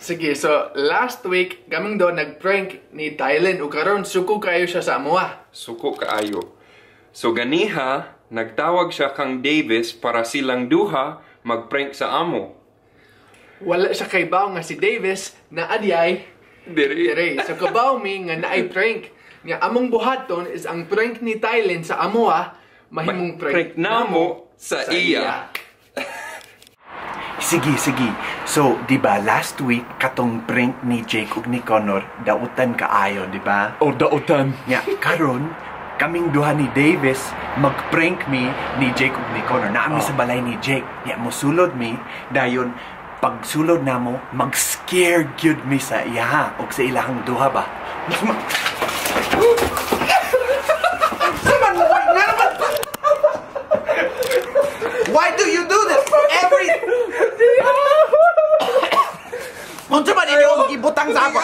Sige, so last week kaming duha nag-prank ni Thailand ug karon suko kayo siya sa amoa. Suko kaayo. So ganiha, nagtawag siya kang Davis para silang duha mag-prank sa amo. Wala siya kaybaw nga si Davis na adyay Diri. Dire. So kabaw mi nga naay prank. Nga among buhaton is ang prank ni Thailand sa amoa mahimong prank, Prank namo sa iya. Sige, sige. So, di ba last week katong prank ni Jake ug ni Connor dautan kaayo, di ba? O dautan. Nya karon kaming duha ni Davis mag-prank mi ni Jake ug ni Connor. Naa mi sa balay ni Jake. Nya mosulod mi dayon pagsulod namo mag-scare gyud mi sa iya ug sa ilahang duha ba. Sa man mo, nga naman. Why do you do this? Every Unsa man inyong gibutang sa ako?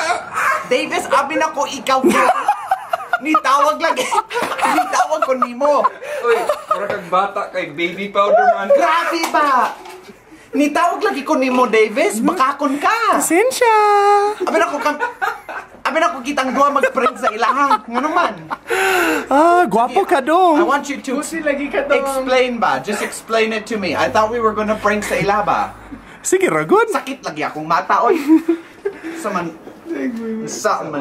Davis, abi na ko ikaw ko. Nitawag lagi. Nitawag ko nimo. Uy, mura kag bata kay baby powder man. Grabe ba? Nitawag lagi ko nimo, Davis. Bakakon ka. Pasensya! Abi na ko kitang duha mag-prank sa ilaha. Ngano man? Ah, gwapo ka I dong. Want you to Pusi lagi ka dong. Explain ba? Just explain it to me. I thought we were gonna prank sa ilaha ba? Sige, ragod. Sakit lagi akong mata, oy. Sa man. Sa man.